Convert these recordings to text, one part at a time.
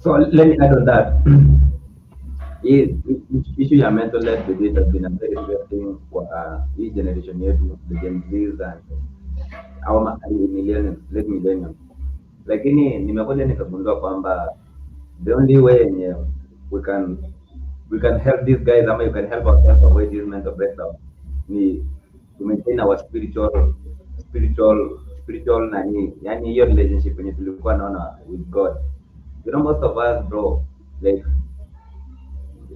So let me add on that. Hii issue ya mental health debate has been a very serious thing kwa hii generation yetu, the Gen Zs and our millennials, late millennials. Lakini nimekuja nikagundua kwamba the only way yenye we can help these guys ama you can help ourselves avoid this mental breakdown ni to maintain our spiritual nani, yani hiyo relationship yenye tulikuwa naona with God. Most of us, bro, like,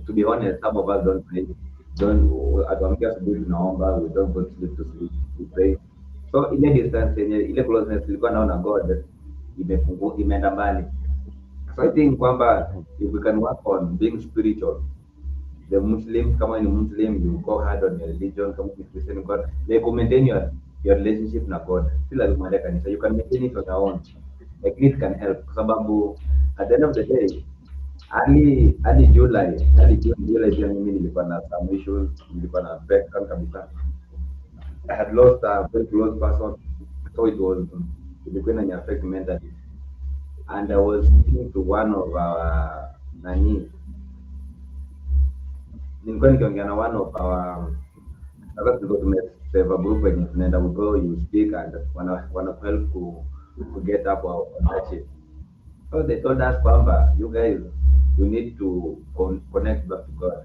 to be honest, some of us don't pray. Don't hatuamki asubuhi tunaomba, we don't go to sleep, we pray. So ile distance yenye ile closeness tulikuwa naona God imepungua, imeenda mbali. So I think kwamba if we can work on being spiritual, the Muslims, kama ni Muslim, you go hard on your religion, kama ni Christian, God, like, you maintain your relationship na God. Si lazima uende kanisa, you can maintain it on your own. Like, it can help kwa sababu at the end of the day, hadi July, hadi June, July pia mimi nilikuwa na some issues, nilikuwa na breakdown kabisa. I had lost a very close person, so it was ilikuwa inani affect mentally. And I was speaking to one of our nani, nilikuwa nikiongea na one of our, sasa tulikuwa tumesave a group wenye tunaenda, we go, you speak and wana help ku get up on that shit. So they told us kwamba you guys, you need to connect back to God.